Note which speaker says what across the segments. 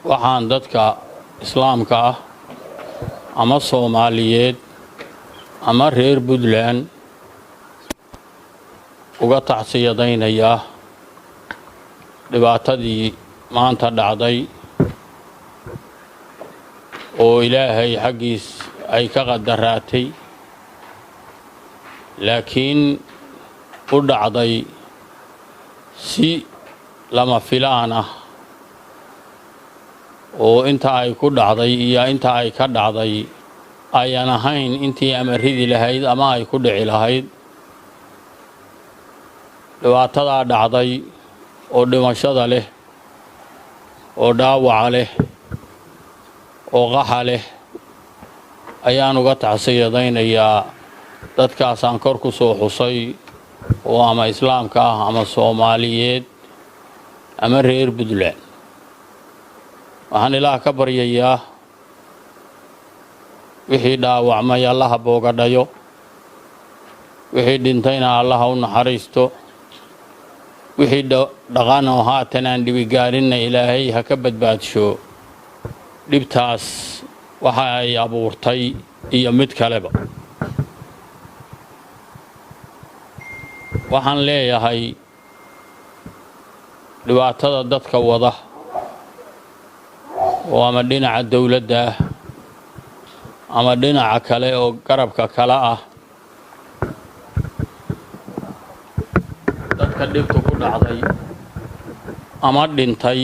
Speaker 1: Waxaan dadka Islaamka ah ama Soomaaliyeed ama reer Puntland uga tacsiyadaynayaa dhibaatadii maanta dhacday oo Ilaahay xaggiis ay ka qadaraatay, laakiin u dhacday si lama filaan ah, oo inta ay ku dhacday iyo inta ay ka dhacday ayan ahayn intii ama ridi lahayd ama ay ku dhici lahayd. Dhibaatadaa dhacday oo dhimashada leh oo dhaawaca leh oo qaxa leh ayaan uga tacsiyadaynayaa dadkaasaan kor ku soo xusay, oo ama Islaamka ah ama Soomaaliyeed ama reer Puntland. Waxaan Ilaah ka baryayaa wixii dhaawacmay Allaha boogadhayo, wixii dhintayna Allaha u naxariisto, wixii dhaqanoo haatan aan dhibigaarinna Ilaahay ha ka badbaadsho dhibtaas waxa ay abuurtay iyo mid kaleba. Waxaan leeyahay dhibaatada dadka wada oo ama dhinaca dowladda ah ama dhinaca kale oo garabka kale ah, dadka dhibtu ku dhacday ama dhintay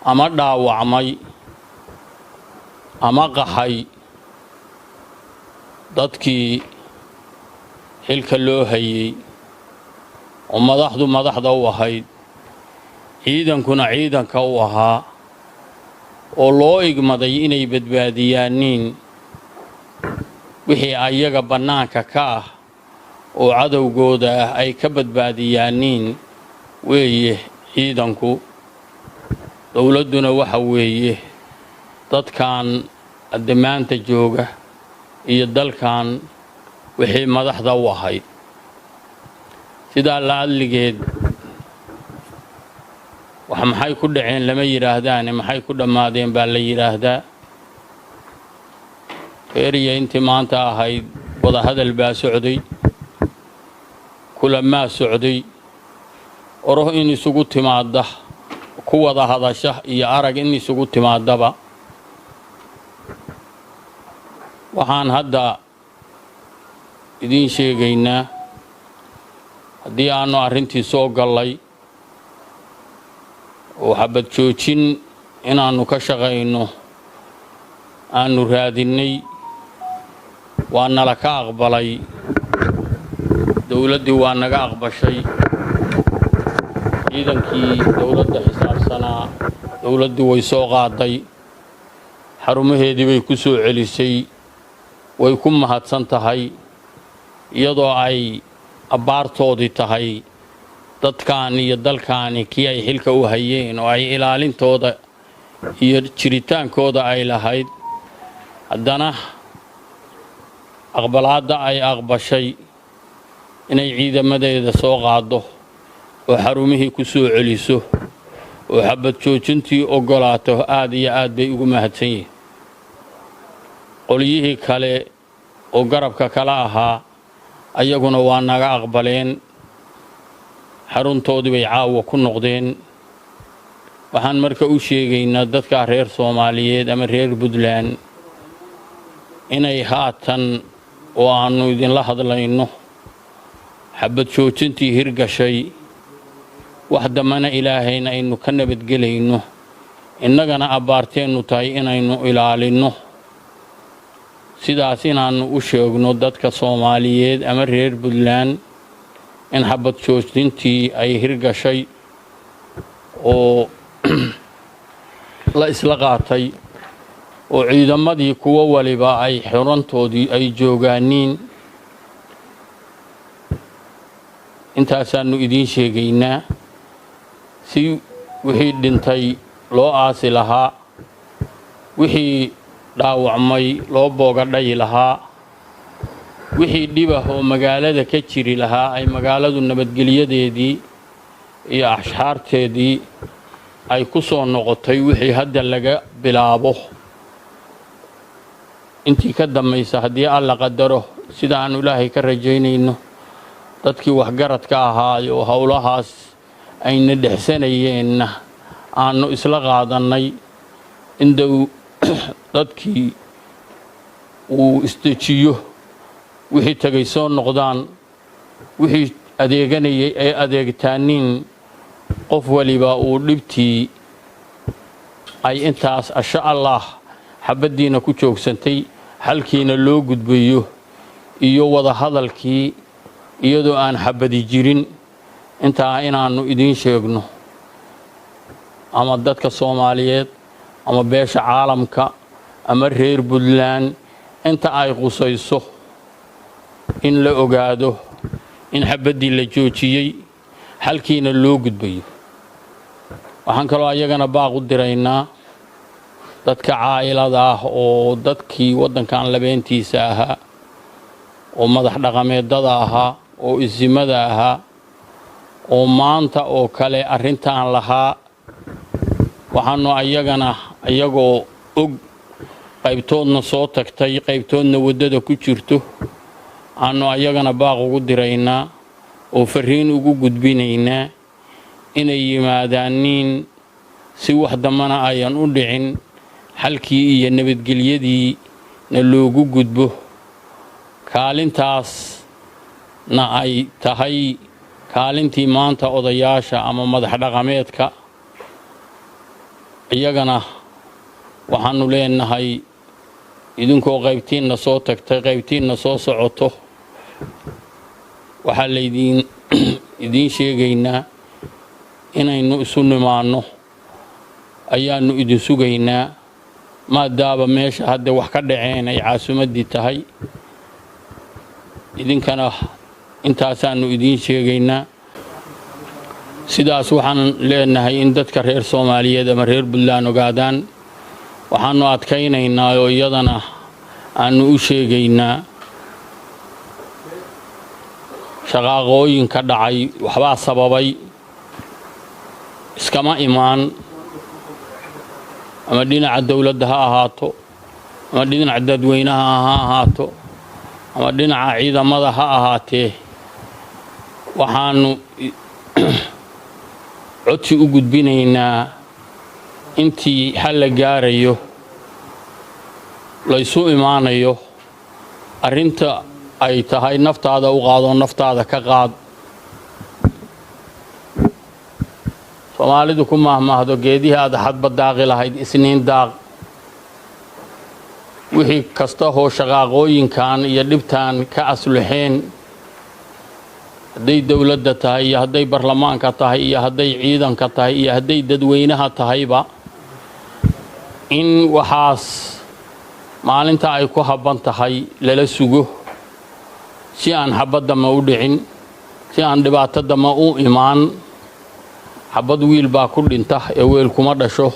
Speaker 1: ama dhaawacmay ama qaxay, dadkii xilka loo hayey oo madaxdu madaxda u ahayd, ciidankuna ciidanka u ahaa, oo loo igmaday inay badbaadiyaaniin wixii ayaga bannaanka ka ah oo cadowgooda ah ay ka badbaadiyaaniin weeye ciidanku. Dowladduna waxa weeye dadkan hadde maanta jooga iyo dalkan wixii madaxda u ahayd. Sidaa la adligeed, wax maxay ku dhaceen lama yidhaahdaane, maxay ku dhammaadeen baa la yidhaahdaa. Reeriya intii maanta ahayd wadahadal baa socday, kulamaa socday, oroh in isugu timaadda ku wada hadasha iyo arag in isugu timaadaba. Waxaan hadda idiin sheegaynaa haddii aannu arrintii soo gallay oo xabad joojin inaannu ka shaqayno aannu raadinnay, waa nala ka aqbalay, dowladdii waa naga aqbashay, ciidankii dowladda xisaabsanaa dowladdii way soo qaaday, xarumaheedii bay ku soo celisay, way ku mahadsan tahay, iyadoo ay abbaartoodii tahay dadkan iyo dalkaani kii ay xilka u hayeen oo ay ilaalintooda iyo jiritaankooda ay lahayd. Haddana aqbalaadda ay aqbashay inay ciidamadeeda soo qaaddo oo xarumihii ku soo celiso oo xabad joojintii oggolaato, aad iyo aad bay ugu mahadsan yihiin. Qolyihii kale oo garabka kala ahaa ayaguna waa naga aqbaleen, xaruntoodii bay caawa ku noqdeen. Waxaan marka u sheegaynaa dadka reer Soomaaliyeed ama reer Puntland inay haatan oo aannu idinla hadlayno xabad joojintii hirgashay, wax dambana Ilaahayna aynu ka nabadgelayno, innagana abbaarteennu tahay inaynu ilaalinno. Sidaas inaannu u sheegno dadka Soomaaliyeed ama reer Puntland in xabad joojintii ay hirgashay oo la isla qaatay oo ciidamadii kuwo waliba ay xurantoodii ay joogaaniin. Intaasaannu idiin sheegaynaa si wixii dhintay loo aasi lahaa, wixii dhaawacmay loo boogadhayi lahaa, wixii dhibah oo magaalada ka jiri lahaa ay magaaladu nabadgelyadeedii iyo ashxaarteedii Ay ku soo noqotay wixii hadda laga bilaabo intii ka dambaysa, haddii Alla qadaro, sida aanu Ilaahay ka rajaynayno, dadkii waxgaradka ahaayo howlahaas ayna dhexsanayeenna aanu isla qaadannay in dow dadkii uu isdejiyo, wixii tegay soo noqdaan, wixii adeeganayay ay adeegtaaniin, qof waliba uu dhibtii ay intaas asha Allah xabaddiina ku joogsantay, xalkiina loo gudbayo iyo wada hadalkii iyadoo aan xabadi jirin. Intaa inaannu idiin sheegno, ama dadka Soomaaliyeed ama beesha caalamka ama reer Puntland inta ay qusayso, in la ogaado in xabaddii la joojiyey, xalkiina loo gudbayo. Waxaan kaloo ayagana baaq u diraynaa dadka caa'ilada ah oo dadkii waddankan labeentiisa ahaa oo madax dhaqameedada ahaa oo isimada ahaa oo maanta oo kale arrintan lahaa. Waxaannu ayagana, iyagoo og qaybtoodna soo tagtay, qaybtoodna waddada ku jirto, aanu ayagana baaq ugu diraynaa oo farriin ugu gudbinaynaa inay yimaadaaniin si wax dambana ayan u dhicin, xalkii iyo nabadgelyadiina loogu gudbo, kaalintaasna ay tahay kaalintii maanta odayaasha ama madax dhaqameedka. Iyagana waxaannu leenahay, idinkoo qaybtiinna soo tagtay, qaybtiinna soo socoto, waxaa laydiin idiin sheegaynaa inaynu isu nimaanno ayaannu idin sugaynaa, maadaaba meesha hadda wax ka dhaceen ay caasimaddii tahay. Idinkana intaasaannu idiin sheegaynaa. Sidaas waxaan leenahay in dadka reer Soomaaliyeed ama reer Puntland ogaadaan. Waxaannu adkaynaynaa oo iyadana aannu u sheegaynaa, shaqaaqooyinka dhacay waxbaa sababay, iskama imaan. Ama dhinaca dowladda ha ahaato, ama dhinaca dadweynaha ha ahaato, ama dhinaca ciidamada ha ahaatee, waxaannu codsi u gudbinaynaa intii xal la gaarayo, laysu imaanayo, arrinta ay tahay naftaada u qaadoo naftaada ka qaad. Soomaalidu ku mahmaahdo, geedihii aad Axadba daaqi lahayd Isniin daaq. Wixii kasta oo shaqaaqooyinkan iyo dhibtan ka asluxeen, hadday dowladda tahay iyo hadday baarlamaanka tahay iyo hadday ciidanka tahay iyo hadday dadweynaha tahayba, in waxaas maalinta ay ku habban tahay lala sugo, si aan xabaddama u dhicin, si aan dhibaatadama u imaan. Xabad wiil baa ku dhinta ee weel kuma dhasho.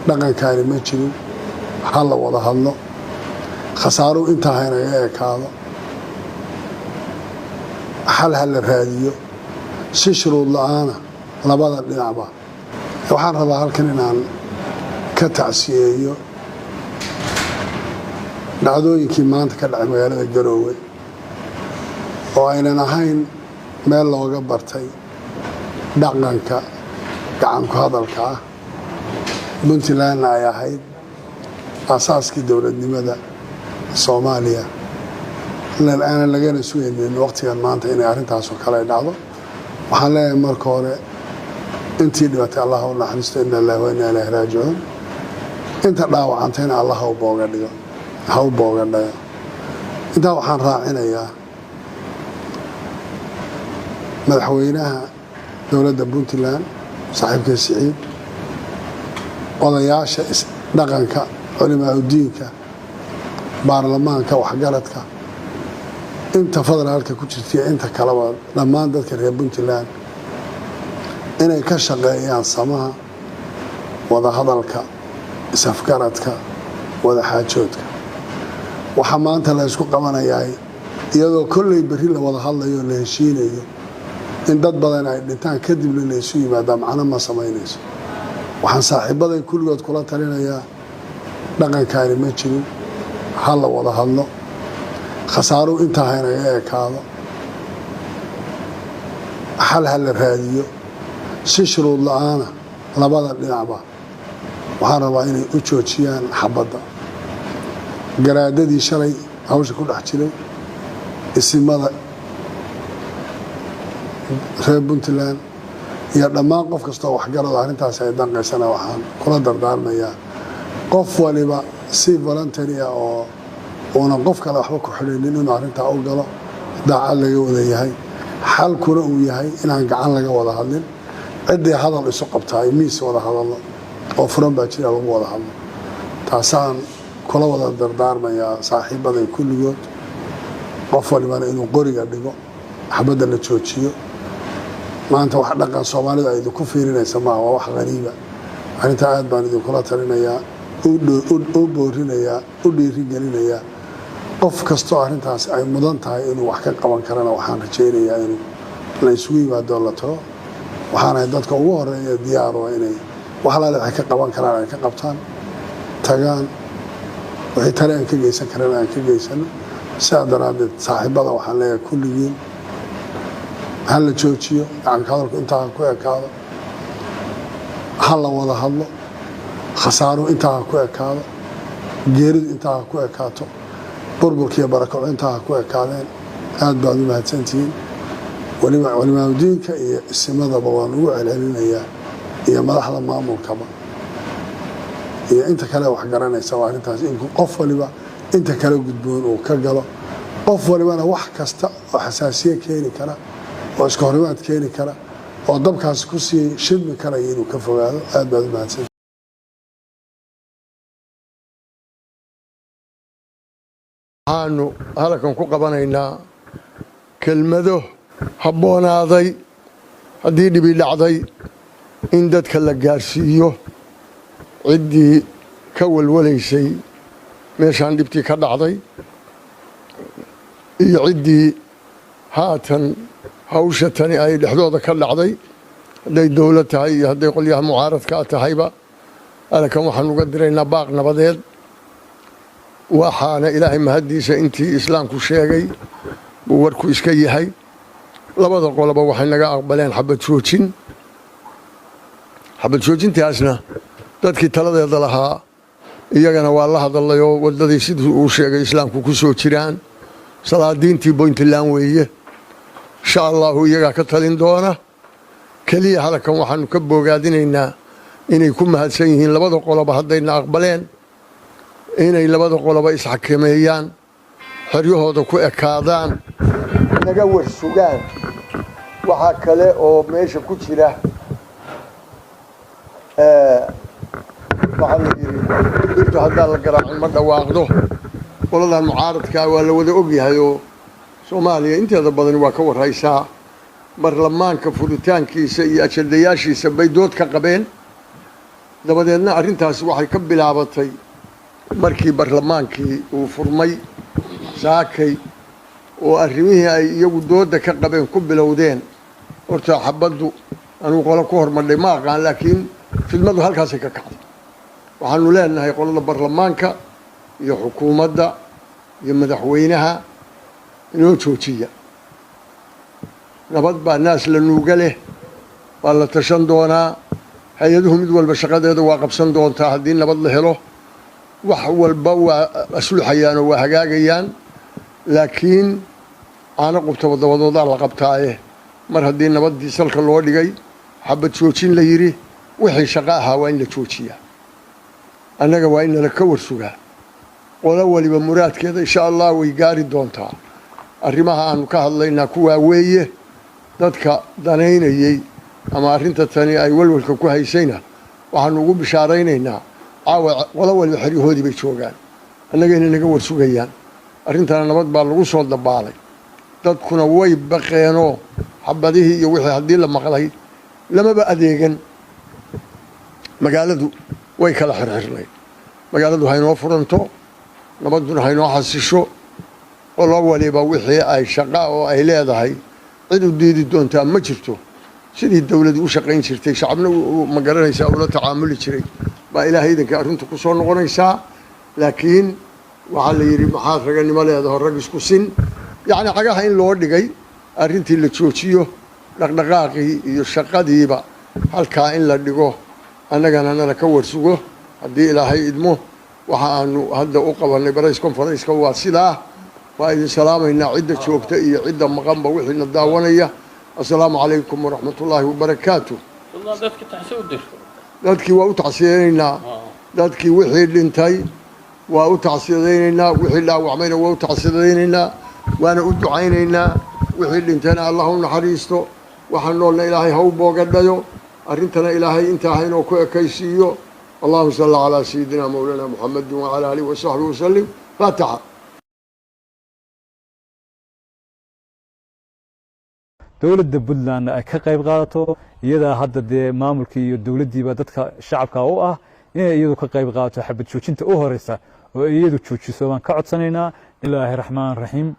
Speaker 2: Dhaqankaani ma jirin. Ha la wada hadlo, khasaaruhu intaa haynaga ekaado, xal ha la raadiyo si shuruud la'aana labada dhinacba. Waxaan rabaa halkan inaan ka tacsiyeeyo dhacdooyinkii maanta ka dhacay magaalada Garoowe, oo aynan ahayn meel looga bartay dhaqanka gacanku hadalka ah. Puntlandna ay ahayd asaaskii dowladnimada Soomaaliya, aanan lagana sugaynin waqtigan maanta inay arrintaasoo kale ay dhacdo. Waxaan leeyahay marka hore, intii dhibatay Allah u naxariisto, inna lillahi wa inna ilayhi raajicuun. Inta dhaawacantayna Allah ha u booga dhigo, ha u booga dhayo. Intaa waxaan raacinayaa, madaxweynaha dowladda Puntland saaxiibka Siciid, odayaasha dhaqanka, culimaa udiinka, baarlamaanka, waxgaradka, inta federaalka ku jirtaiyo inta kaleba, dhammaan dadka reer Puntland inay ka shaqeeyaan samaha, wadahadalka, isafgaradka, wadaxaajoodka. Waxaa maanta la ysku qabanayaa, iyadoo kolley berri la wada hadlayo o la heshiinayo. In dad badan ay dhintaan kadibna la isu yimaadaa macno ma samaynayso. Waxaan saaxiibaday kulligood kula talinayaa, dhaqankaani ma jirin, ha la wada hadlo, khasaaruhu intaa haynaga ekaado, xal ha la raadiyo si shuruud la-aana. Labada dhinacba waxaan rabaa inay u joojiyaan xabadda. Garaadadii shalay hawsha ku dhex jiray, isimada reer Puntland iyo dhammaan qof kastoo waxgarado arrintaasi ay danqaysana, waxaan kula dardaarmayaa qof waliba si voluntary ah oo uunan qof kale waxba ku xidhaynin inuu arrintaa u galo, daacad laga wada yahay, xalkuna uu yahay inaan gacan laga wada hadlin. Ciddii hadal isu qabtaa miis wada hadallo oo furan baa jira lagu wada hadlo. Taasaan kula wada dardaarmayaa saaxiibaday kulligood, qof walibana inuu qoriga dhigo, xabadda la joojiyo. Maanta wax dhaqan Soomaalidu ay idinku fiirinaysa maaha, waa wax qariiba. Arrintaa aad baan idinkula talinayaa, u boorinayaa, u dhiirigelinayaa. Qof kastoo arrintaas ay mudan tahay inuu wax ka qaban karana, waxaan rajaynayaa inuu la isugu yimaado, la tago. Waxaanahay dadka ugu horeeya diyaaro inay wax alaale waxay ka qaban karaan ay ka qabtaan, tagaan, wixii tale aan ka geysan karana aan ka geysano. Sidaa daraaddeed, saaxiibada waxaan leeyahay kulligiin ha la joojiyo gacanka hadalku, intaa ha ku ekaado, ha la wada hadlo, khasaaruhu intaa ha ku ekaado, geeridu intaa ha ku ekaato, burburkiiyo barakaco intaa ha ku ekaadeen. Aad baad u mahadsantihiin. Weliba culimaadudiinka iyo isimadaba waan ugu celcelinayaa, iyo madaxda maamulkaba iyo inta kale wax garanaysa, waa arrintaas in qof waliba inta kala gudboon uu ka galo, qof walibana wax kasta oo xasaasiye keeni kara oo iska horimaad keeni kara oo dabkaasi kusii shidmi karaya inuu ka fogaado. Aad baad u mahadsan.
Speaker 3: Waxaanu halkan ku qabanaynaa kelmado habboonaaday haddii dhibi dhacday in dadka la gaarsiiyo, ciddii ka walwalaysay meeshaan dhibtii ka dhacday iyo ciddii haatan hawsha tani ay dhexdooda ka dhacday, hadday dowlad tahay iyo hadday qolyaha mucaaradkaa tahayba. Halkan waxaan uga diraynaa baaq nabadeed. Waxaana Ilaahay mahaddiisa intii Islaamku sheegay buu warku iska yahay. Labada qoloba waxay naga aqbaleen xabad joojin. Xabad joojintaasna dadkii taladeeda lahaa iyagana waa la hadalay oo waddadii sidii uu sheegay Islaamku ku soo jiraan. Salaadiintii Puntland weeye, insha Allahu iyagaa ka talin doona. Keliya halkan waxaanu ka boogaadinaynaa inay ku mahadsan yihiin labada qoloba haddayna aqbaleen, inay labada qoloba isxakameeyaan, xeryahooda ku ekaadaan, naga warsugaan. Waxaa kale oo meesha ku jira, waxaa la yidhi birtu haddaan la garaacin ma dhawaaqdo. Qoladan mucaaradkaa waa la wada ogyahay oo Soomaaliya inteeda badani waa ka warhaysaa. Baarlamaanka furitaankiisa iyo ajandayaashiisa bay dood ka qabeen. Dabadeedna arrintaasi waxay ka bilaabatay markii baarlamaankii uu furmay saakay oo arrimihii ay iyagu dooda ka qabeen ku bilowdeen. Horta xabaddu anugu qolo ku hormadhay ma aqaan, laakiin fidmadu halkaasay ka kacday. Waxaanu leenahay qolada baarlamaanka iyo xukuumadda iyo madaxweynaha, inoo joojiya. Nabad baa naas la nuuga leh, waa la tashan doonaa, hay-aduhu mid walba shaqadeeda waa qabsan doontaa. Haddii nabad la helo wax walba waa asluxayaan oo waa hagaagayaan, laakiin caano qubtaba dabadoodaa la qabtaaye. Mar haddii nabaddii salka loo dhigay, xabad joojin la yidhi, wixii shaqo ahaa waa in la joojiyaa, annaga waa in nala ka warsugaa. Qolo waliba muraadkeeda insha Allah way gaari doontaa. Arrimaha aanu ka hadlaynaa kuwaa weeye. Dadka danaynayey ama arrinta tani ay walwalka ku haysayna waxaanu ugu bishaaraynaynaa caawa qolo waliba xeryahoodii bay joogaan, annagayna naga warsugayaan. Arrintana nabad baa lagu soo dabaalay. Dadkuna way baqeenoo xabadihii iyo wixii haddii la maqlay lamaba adeegan, magaaladu way kala xirxirnayd. Magaaladu haynoo furanto, nabadduna haynoo xasisho. Qolo waliba wixii ay shaqa oo ay leedahay Cid u diidi doontaa ma jirto. Sidii dowladu u shaqayn jirtay, shacabna ma garanaysaa ula tacaamuli jiray, baa Ilaahay idanka arrintu ku soo noqonaysaa. Laakiin waxaa la yidhi, maxaad raganimo leedaho, rag isku sin. Yacni cagaha in loo dhigay arrintii, la joojiyo dhaqdhaqaaqii iyo shaqadiiba, halkaa in la dhigo, annagana nala ka warsugo haddii Ilaahay idmo. Waxa aanu hadda u qabanay press conference-ka waa sidaa. Waa idin salaamaynaa, cidda joogta iyo cidda maqanba, wixiina daawanaya. Assalaamu calaykum waraxmatullaahi wabarakaatu.
Speaker 1: Dadka tacsi u dir.
Speaker 3: Dadkii waa u tacsiyeynaynaa. Dadkii wixii dhintay waa u tacsiyadaynaynaa, wixii dhaawacmayna waa u tacsiyadaynaynaa, waana u ducaynaynaa. Wixii dhintayna Allah u naxariisto, waxaa noolna Ilaahay ha u boogadhayo, arrintana Ilaahay intaa haynoo ku ekaysiiyo. Allahuma salli calaa sayidina mawlana Muxamedi wacala alihi wasaxbi wasalim. Faatixa.
Speaker 4: Dowladda Puntlandna ay ka qayb qaadato, iyadaa hadda dee maamulkii iyo dowladdiiba dadka shacabka u ah, inay iyadu ka qayb qaadato xabad joojinta u horeysa oo iyadu joojiso baan ka codsanaynaa. Ilaahi raxmaan raxiim.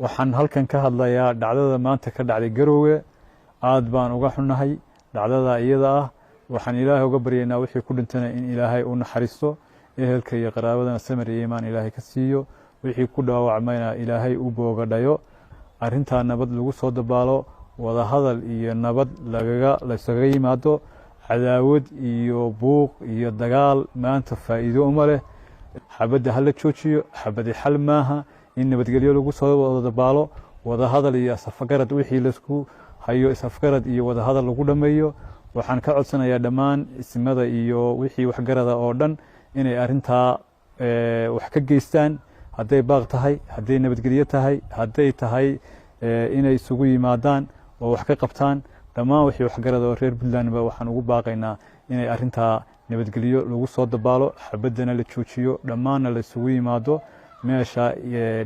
Speaker 4: Waxaan halkan ka hadlayaa dhacdada maanta ka dhacday Garoowe. Aad baan uga xunnahay dhacdada iyada ah. Waxaan Ilaahay uga baryaynaa wixii ku dhintana in Ilaahay u naxariisto, ehelka iyo qaraabadana samir iyo iimaan Ilaahay ka siiyo, wixii ku dhaawacmayna Ilaahay u boogadhayo. Arrintaa nabad lagu soo dabaalo, wadahadal iyo nabad lagaga laysaga yimaado. Cadaawad iyo buuq iyo dagaal maanta faa'iido uma leh. Xabadda hala joojiyo, xabadi xal maaha. In nabadgelyo lagu soo wada dabaalo, wadahadal iyo isafgarad, wixii laisku hayo isafgarad iyo wadahadal lagu dhammeeyo. Waxaan ka codsanayaa dhammaan isimada iyo wixii waxgarada oo dhan inay arrintaa wax ka geystaan, hadday baaq tahay, hadday nabadgelyo tahay, hadday tahay inay isugu yimaadaan oo wax ka qabtaan. Dhammaan wixii waxgarada oo reer Puntlandba waxaan ugu baaqaynaa inay arrintaa nabadgelyo lagu soo dabaalo, xabaddana la joojiyo, dhammaanna la isugu yimaado meesha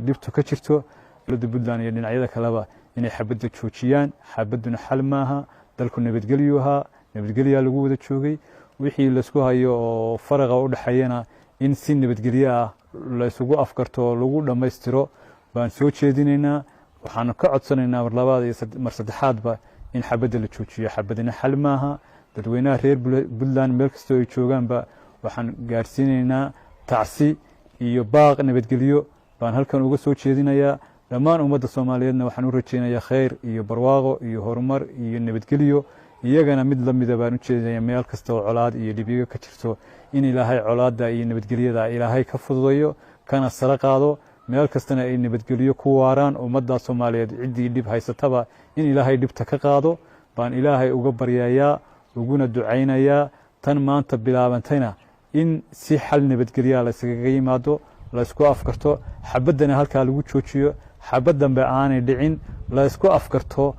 Speaker 4: dhibtu ka jirto. Dowladda Puntland iyo dhinacyada kaleba inay xabadda joojiyaan. Xabadduna xal maaha. Dalku nabadgelyu ahaa, nabadgelyaa lagu wada joogay. Wixii laisku hayo oo faraqa u dhexeeyana in si nabadgelyo ah la isugu afgarto oo lagu dhammaystiro baan soo jeedinaynaa. Waxaanu ka codsanaynaa mar labaad iyo mar saddexaadba in xabadda la joojiyo. Xabadina xal maaha. Dadweynaha reer Puntland meel kastoo ay joogaanba waxaan gaarsiinaynaa tacsi iyo baaq nabadgelyo baan halkan uga soo jeedinayaa. Dhammaan ummadda Soomaaliyeedna waxaan u rajeynayaa khayr iyo barwaaqo iyo horumar iyo nabadgelyo. Iyagana mid lamida baan u jeedinaya, meel kasta oo colaad iyo dhibiyo ka jirto in Ilaahay colaadda iyo nabadgelyada Ilaahay ka fududayo kana sare qaado, meel kastana ay nabadgelyo ku waaraan. Ummadda Soomaaliyeed ciddii dhib haysataba in Ilaahay dhibta ka qaado baan Ilaahay uga baryayaa, uguna ducaynayaa. Tan maanta bilaabantayna in si xal nabadgelyaa layskaga yimaado, laysku afkarto, xabaddana halkaa lagu joojiyo, xabad dambe aanay dhicin, laysku afkarto,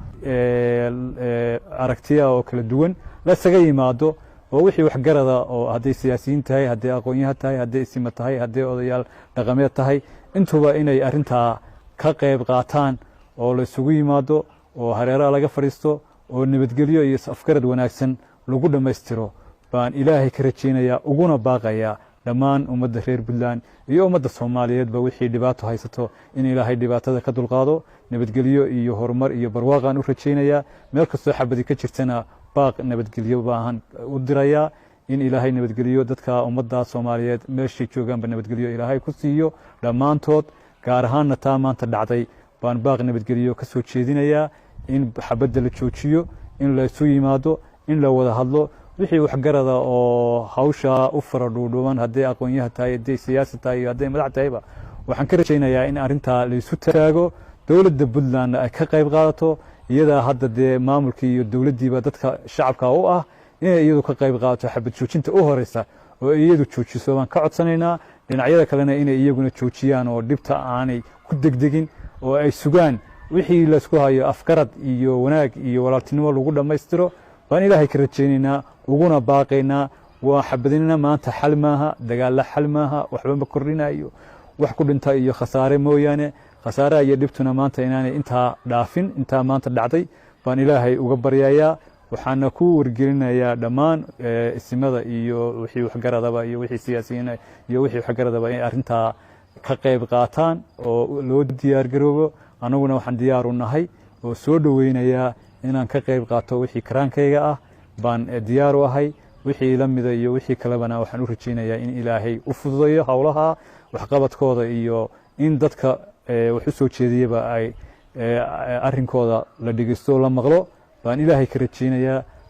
Speaker 4: aragtiya oo kala duwan laysaga yimaado, oo wixii waxgarada oo hadday siyaasiyiin tahay, hadday aqoonyaha tahay, hadday isima tahay, hadday odayaal dhaqameed tahay, intuba inay arrintaa ka qayb qaataan oo laysugu yimaado oo hareeraha laga fadhiisto oo nabadgelyo iyo is-afgarad wanaagsan lagu dhammaystiro baan Ilaahay ka rajaynayaa, uguna baaqayaa dhammaan ummadda reer Puntland iyo ummadda Soomaaliyeedba. Wixii dhibaato haysato in Ilaahay dhibaatada ka dulqaado, nabadgelyo iyo horumar iyo barwaaqaan u rajaynayaa. Meel kastoo xabadi ka jirtana baaq nabadgelyo baahan u dirayaa, in Ilaahay nabadgeliyo dadka ummadda Soomaaliyeed meeshay joogaanba, nabadgelyo Ilaahay ku siiyo dhammaantood. Gaar ahaanna taa maanta dhacday baan baaq nabadgelyo ka soo jeedinayaa, in xabadda la joojiyo, in laysu yimaado, in la wada hadlo. Wixii waxgarada oo hawsha u fara dhuudhuuban, hadday aqoonyaha tahay, hadday siyaasi tahay iyo hadday madax tahayba, waxaan ka rajaynayaa in arrintaa laysu taago, dowladda Puntlandna ay ka qayb qaadato. Iyadaa hadda dee maamulkii iyo dowladdiiba dadka shacabka u ah, inay iyadu ka qayb qaadato xabad joojinta u horeysa oo iyadu joojiso baan ka codsanaynaa. Dhinacyada kalena inay iyaguna joojiyaan oo dhibta aanay ku degdegin oo ay sugaan, wixii laysku hayo afgarad iyo wanaag iyo walaaltinimo lagu dhammaystiro baan Ilaahay ka rajaynaynaa, uguna baaqaynaa. Waa xabadinina maanta xal maaha, dagaalla xal maaha, waxba ma kordhinayo, wax ku dhinta iyo khasaare mooyaane. Khasaaraha iyo dhibtuna maanta inaanay intaa dhaafin intaa maanta dhacday baan Ilaahay uga baryayaa. Waxaana ku wargelinayaa dhammaan isimada iyo wixii waxgaradaba iyo wixii siyaasiyiin iyo wixii waxgaradaba inay arrintaa ka qayb qaataan oo loo diyaar garoobo. Annaguna waxaan diyaar u nahay oo soo dhoweynayaa inaan ka qayb qaato wixii karaankayga ah baan diyaar u ahay. Wixii la mida iyo wixii kalebana waxaan u rajaynayaa in Ilaahay u fududayo howlaha waxqabadkooda iyo in dadka wax u soo jeediyaba ay arrinkooda la dhegeysto, la maqlo baan Ilaahay ka rajaynayaa.